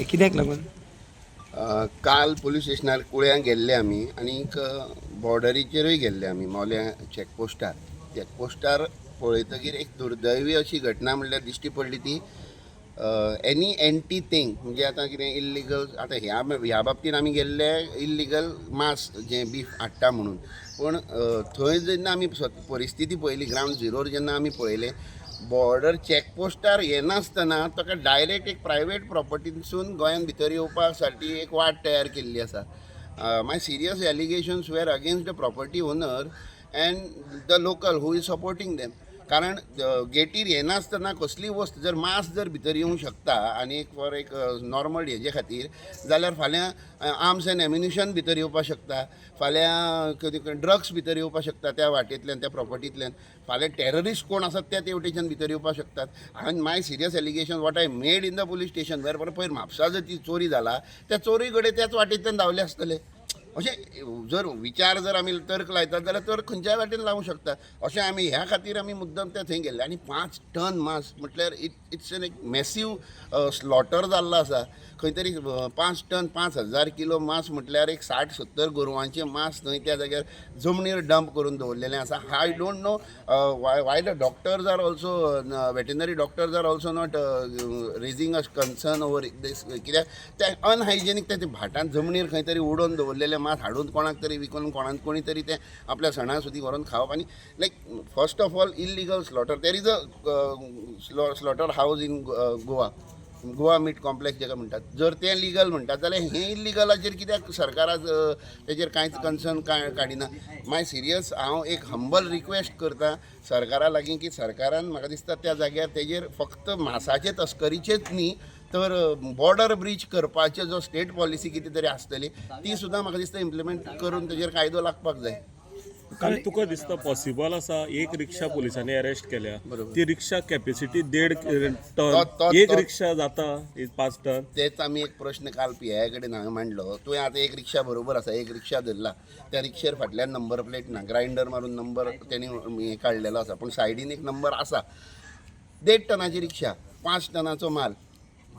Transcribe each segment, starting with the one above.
कित्याक लागून? काल पुलीस स्टेशनार कुळ्यां गेल्ले आमी आनीक बॉर्डरीचेरूय गेल्ले आमी. मोल्यां चॅकपोस्टार चॅकपोस्टार पळयतकीर एक दुर्दैवी अशी घटना म्हणल्यार दिश्टी पडली ती एनी एंटी थींग, म्हणजे आतां कितें इल्लिगल, आतां ह्या ह्या बाबतीन आमी गेल्ले इल्लिगल मांस जें बीफ हाडटा म्हणून. पूण थंय जेन्ना आमी परिस्थिती पळयली, ग्रावंड झिरोर जेन्ना आमी पळयलें, बॉर्डर चॅकपोस्टार येनासतना ताका डायरेक्ट एक प्रायवेट प्रॉपर्टीसून गोंयांत भितर येवपा साठी एक वाट तयार केल्ली आसा. My serious allegations were against the property owner and the local who is supporting them, कारण गेटीर येनासतना कसलीय वस्त जर मांस जर भितर येवंक शकता आनी एक फॉर एक नॉर्मल हेजे खातीर जाल्यार फाल्यां आर्म्स एंड एम्युनिशन भितर येवपाक शकता, फाल्यां ड्रग्स भितर येवपाक शकता त्या वाटेंतल्यान, त्या प्रॉपर्टींतल्यान, फाल्यां टेररिस्ट कोण आसात ते तेवटेच्यान भितर येवपाक शकतात. आनी my serious allegation what I made in the police station where पयर म्हापसा जर ती चोरी जाला, त्या चोरी कडेन त्याच वाटेंतल्यान धांवले आसतले. अशें जर विचार जर आमी तर्क लायतात जाल्यार तर्क खंयच्याय वाटेन लावूंक शकता. अशें आमी ह्या खातीर आमी मुद्दम ते थंय गेल्ले. आनी 5 टन मांस म्हटल्यार it's N एक मॅसीव स्लॉटर जाल्लो आसा खंय तरी. 5 टन, 5000 किलो मांस म्हटल्यार एक 60-70 गोरवांचें मांस थंय त्या जाग्यार जमनीर डंप करून दवरलेलें आसा. I don't know why the doctors are also, veterinary doctors are also not raising a concern over this, कित्याक ते अनहायजेनीक ते भाटान जमनीर खंय तरी उडोवन दवरलेलें मांस हाडून कोणाक तरी विकून कोणाक कोणी तरी तें आपल्या सणा सुदी व्हरोन खावप. आनी like first of all, illegal slaughter, there is a slaughter house in Goa, Goa meat complex जेका म्हणटात. जर तें लिगल म्हणटात जाल्यार हें इल्लिगलाचेर कित्याक सरकाराक तेजेर कांयच कन्सर्न कांय काडिना? माय सिरियस, हांव एक हंबल रिक्वेस्ट करता सरकारा लागीं की सरकारान म्हाका दिसता त्या जाग्यार तेजेर फक्त मासाचे तस्करीचेच न्ही तर बॉर्डर ब्रीच करपाचे जो स्टेट पॉलिसी कितें तरी आसतली, ती सुद्दां म्हाका दिसता इम्प्लिमेंट करून तेजेर कायदो लागपाक जाय. काय तुका दिसता पॉसिबल आसा? एक रिक्षा पुलिसांनी अरेस्ट केल्या. बरोबर. ती रिक्षा कॅपॅसिटी देड तो- टन. एक तो- रिक्षा जाता एक 5 टन? तेच आमी एक प्रश्न काल पी I कडेन हांवें मांडलो. तुवें आतां एक रिक्षा, बरोबर आसा, एक रिक्षा धरला. त्या रिक्षेर फाटल्यान नंबर प्लेट ना, ग्रायंडर मारून नंबर तेणी हें काडलेलो आसा, पूण सायडीन एक नंबर आसा. देड टनाची रिक्षा, 5 टनाचो माल.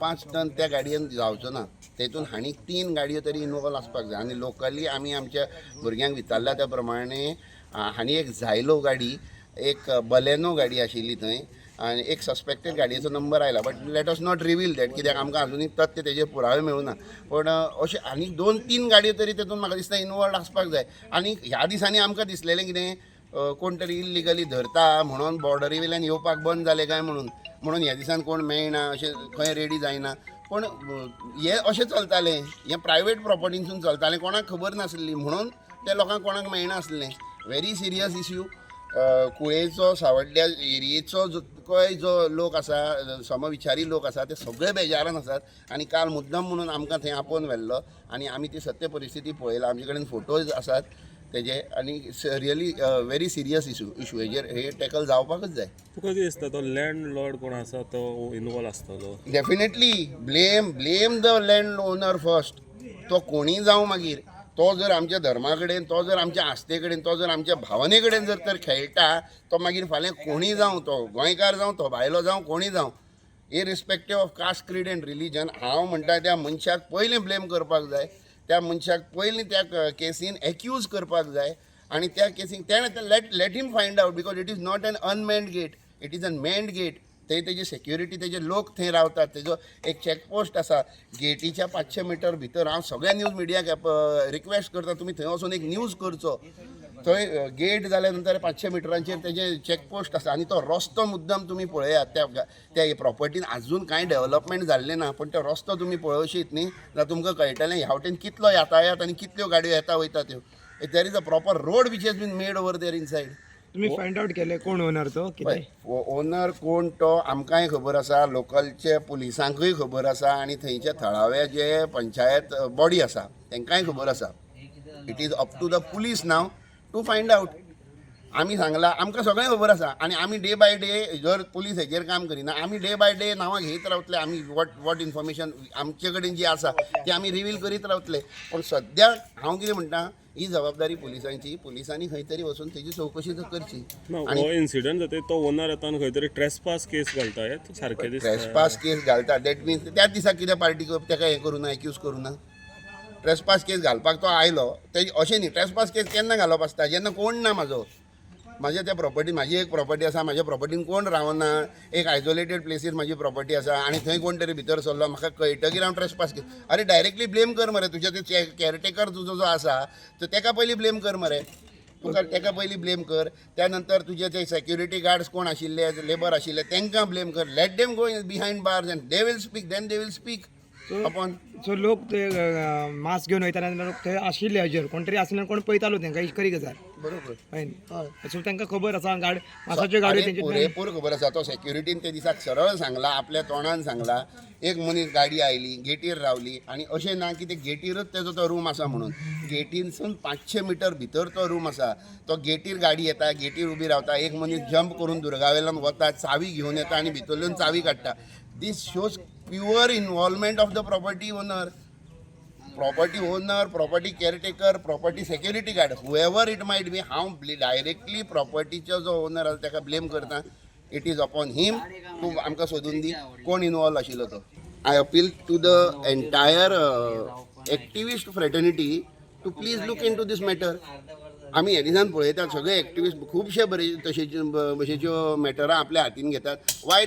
5 टन त्या गाडयेन जावचो ना. तेतून हांणी तीन गाडयो तरी इनवॉल्व आसपाक जाय. आनी लोकली आमी आमच्या भुरग्यांक विचारल्या त्या प्रमाणे हांणी एक झायलो गाडी, एक बलेनो गाडी आशिल्ली थंय आनी एक सस्पेक्टेड गाडयेचो नंबर आयला, but let us not reveal that, कित्याक आमकां अजुनूय तथ्य तेजे पुरावे मेळूना. पण अशें आनी दोन तीन गाडयो तरी तेतून म्हाका दिसता इनवॉल्ड आसपाक जाय. आनी ह्या दिसांनी आमकां दिसलेलें कितें, कोण तरी इल्लिगली धरता म्हणून बॉर्डरी वयल्यान येवपाक बंद जालें काय म्हणून, म्हणून ह्या दिसान कोण मेळना, अशें खंय रेडी जायना. पूण हें अशें चलतालें, हें प्रायवेट प्रॉपर्टीनसून चलतालें, कोणाक खबर नासली म्हणून ते लोकांक कोणाक मेळनासलें. Very serious issue. कुळेचो, सावड्ड्या एरियेचो जो काय जो लोक आसा, समविचारी लोक आसा, ते सगळे बेजारान आसात. आनी काल मुद्दम म्हणून आमकां थंय आपोवन व्हेल्लो आनी आमी ती सत्य परिस्थिती पळयला. आमचे कडेन फोटोज आसात तेजे. आनी really very serious issue, हेजेर हे टॅकल जावपाकच जाय. तुका कितें दिसता, तो लँड लॉर्ड कोण आसा तो इनवॉल्व आसतलो? Definitely blame the land owner first. तो कोणीय जावं मागीर, तो जर आमच्या धर्मा कडेन, तो जर आमच्या आस्थे कडेन, तो जर आमच्या भावने कडेन जर तर खेळटा, तो मागीर फाल्यां कोणीय जावं, तो गोंयकार जावं, तो भायलो जावं, कोणीय जावं, irrespective of caste, creed and religion, हांव म्हणटा त्या मनशाक पयलीं ब्लेम करपाक जाय. त्या मनशाक पयलीं त्या केसीन एक्यूज करपाक जाय. आनी त्या केसीन तेणें let him find out, because it is not an unmanned gate, it is an manned gate. थंय तेजी सेक्युरिटी, तेजे लोक थंय रावतात, तेजो एक चॅकपोस्ट आसा गेटीच्या 500 मिटर भितर. हांव सगळ्या न्यूज मिडियाक रिक्वेस्ट करता, तुमी थंय वचून एक न्यूज करचो. थंय गेट जाल्या नंतर 500 मिटरांचेर तेजे चॅकपोस्ट आसा. आनी तो रस्तो मुद्दम तुमी पळयात. त्या त्या प्रॉपर्टीन अजून कांय डेव्हलपमेंट जाल्लें ना, पूण तो रस्तो तुमी पळोवशीत न्ही जाल्यार तुमकां कळटलें ह्या वटेन कितलो यातायात आनी कितल्यो गाडयो येता वयता त्यो. There is a proper road which has been made over there inside. तुम्ही फायंड आउट केले कोण ओनर तो कितें? ओनर कोण तो आमकांय खबर आसा, लोकलचे पुलिसांकूय खबर आसा आनी थंयचे थळावे जे पंचायत बॉडी आसा तांकांय खबर आसा. It is up to the police now to find out. आमी सांगला, आमकां सगळें खबर आसा. आनी आमी डे बाय डे जर पुलीस हेजेर काम करिना, आमी डे बाय डे नांवां घेयत रावतले. आमी what information आमचे कडेन जी आसा ती आमी रिवील करीत रावतले. पूण सद्याक हांव कितें म्हणटा, ही जबाबदारी पुलिसांची. पुलिसांनी खंय तरी वचून तेजी चवकशी तर करची. ना, हो इन्सिडंट जाता, तो ओनर येता आनी खंय तरी ट्रेसपास केस घालता, हें सारकें दिसता? ट्रेसपास केस घालता, that means त्याच दिसा कितें पार्टी तेका हें करूं ना, एक्यूज करूं ना. ट्रेसपास केस घालपाक तो आयलो ते अशें न्ही. ट्रेसपास केस केन्ना घालप आसता? जेन्ना कोण ना म्हाजो, म्हाज्या त्या प्रॉपर्टी, म्हाजी एक प्रॉपर्टी आसा, म्हाज्या प्रॉपर्टीन कोण रावना, एक आयसोलेटेड प्लेसीर म्हाजी प्रॉपर्टी आसा आनी थंय कोण तरी भितर सरलो, म्हाका कळटकीर हांव ट्रेसपास केस. अरे, डायरेक्टली ब्लेम कर मरे. तुज्या ते केअरटेकर तुजो जो आसा तो तेका पयलीं ब्लेम कर मरे. तुका तेका पयलीं ब्लेम कर, त्या नंतर तुजे ते सेक्युरिटी गार्ड्स कोण आशिल्ले, लेबर आशिल्ले, तांकां ब्लेम कर. Let them go behind bars and they will speak, then they will speak upon. So लोक ते मास्क घेवन वयताले जाल्यार लोक थंय आशिल्ले हाजेर कोण तरी आसले, कोण पळयतालो तेंकां करी गजाल. बरोबर. हय न्ही? सो तांकां खबर आसा गाड मासाच्यो गाडयो अरे, तेंचे. पुरेपूर खबर आसा. तो सेक्युरिटीन ते दिसाक सरळ सांगला, आपल्या तोंडान सांगला. एक मनीस गाडी आयली, गेटीर रावली आनी अशें ना की ते गेटीरच तेजो तो रूम आसा म्हणून. गेटीनसून 500 मिटर भितर तो रूम आसा. तो गेटीर गाडी येता, गेटीर उबी रावता, एक मनीस जंप करून दुर्गावेल्यान वता, चावी घेवन येता आनी भितरल्यान चावी काडटा. This shows pure involvement of the property owner, property owner, property caretaker, property security guard, whoever it might be. हांव डायरेक्टली प्रॉपर्टीचो जो ओनर आसा ताका ब्लेम करता. It is upon him. तूं आमकां सोदून दी कोण इनवॉल्व आशिल्लो तो. I appeal to the entire activist fraternity to please look into this matter. आमी ह्या दिसान पळयतात, सगळे एक्टिविस्ट खुबशे बरे तशेचे भशेच्यो मॅटरां आपल्या हातीन घेतात. Why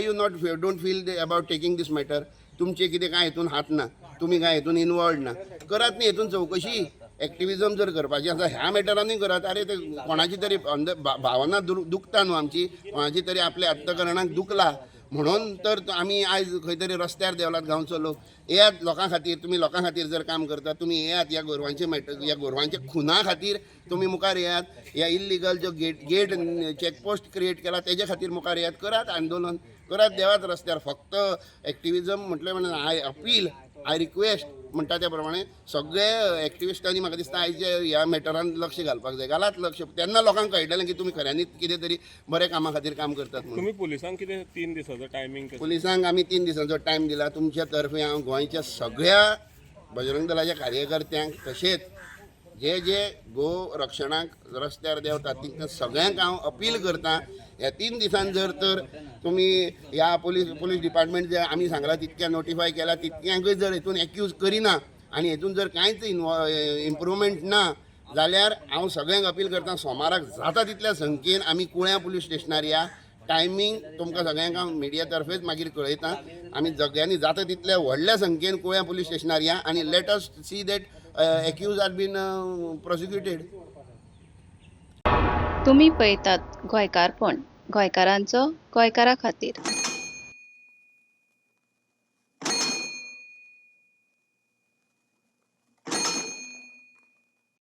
you not don't feel about taking this matter? तुमचे कितें कांय हितून हात ना, तुमी कांय हितून इनवॉल्ड ना. करात न्ही हितून चवकशी. एक्टिविजम जर करपाची आसा, ह्या मॅटरानूय करात. अरे, ते कोणाची तरी भावना दुखता न्हू आमची. कोणाची तरी आपल्या अंतकरणाक दुखला म्हणून तर आमी आयज खंय तरी रस्त्यार देंवलात. गांवचो लोक येयात लोकां खातीर. तुमी लोकां खातीर जर काम करतात, तुमी येयात. ह्या गोरवांचे मॅटर, ह्या गोरवांच्या खुना खातीर तुमी मुखार येयात. ह्या इल्लिगल जो गेट चॅकपोस्ट क्रिएट केला तेजे खातीर मुखार येयात. करात आंदोलन, करात, देवात रस्त्यार. फक्त एक्टिविजम म्हटलें म्हणून, I appeal, I request म्हणटा त्या प्रमाणे सगळे एक्टिविस्टांनी म्हाका दिसता आयचे ह्या मॅटरान लक्ष घालपाक जाय. घालात लक्ष, तेन्ना लोकांक कळटलें की तुमी खऱ्यांनीच कितें तरी बऱ्या कामा खातीर काम करतात म्हणून. तुमी पुलिसांक कितें 3 दिसाचो टायमींग? पुलिसांक आमी 3 दिसांचो टायम दिला. तुमच्या तर्फे हांव गोंयच्या सगळ्या बजरंग दलाच्या कार्यकर्त्यांक, तशेंच जे जे गो रक्षणाक रस्त्यार देंवतात तांकां सगळ्यांक हांव अपील करता, ह्या 3 दिसान जर तर तुमी ह्या पुलीस डिपार्टमेंट जे आमी सांगला तितक्या नोटिफाय केला, तितक्यांकूय जर हितून एक्यूज करिना आनी हितून जर कांयच इम्प्रुवमेंट ना जाल्यार हांव सगळ्यांक अपील करता, सोमाराक जाता तितल्या संख्येन आमी कुळ्यां पुलीस स्टेशनार या. टायमींग तुमकां सगळ्यांक हांव मिडिया तर्फेच मागीर कळयता. आमी सगळ्यांनी जाता तितल्या व्हडल्या संख्येन कुळ्यां पुलीस स्टेशनार या आनी let us see that accused are been prosecuted. तुमी पळयतात गोंयकारपण, गोंयकारांचो गोंयकारा खातीर.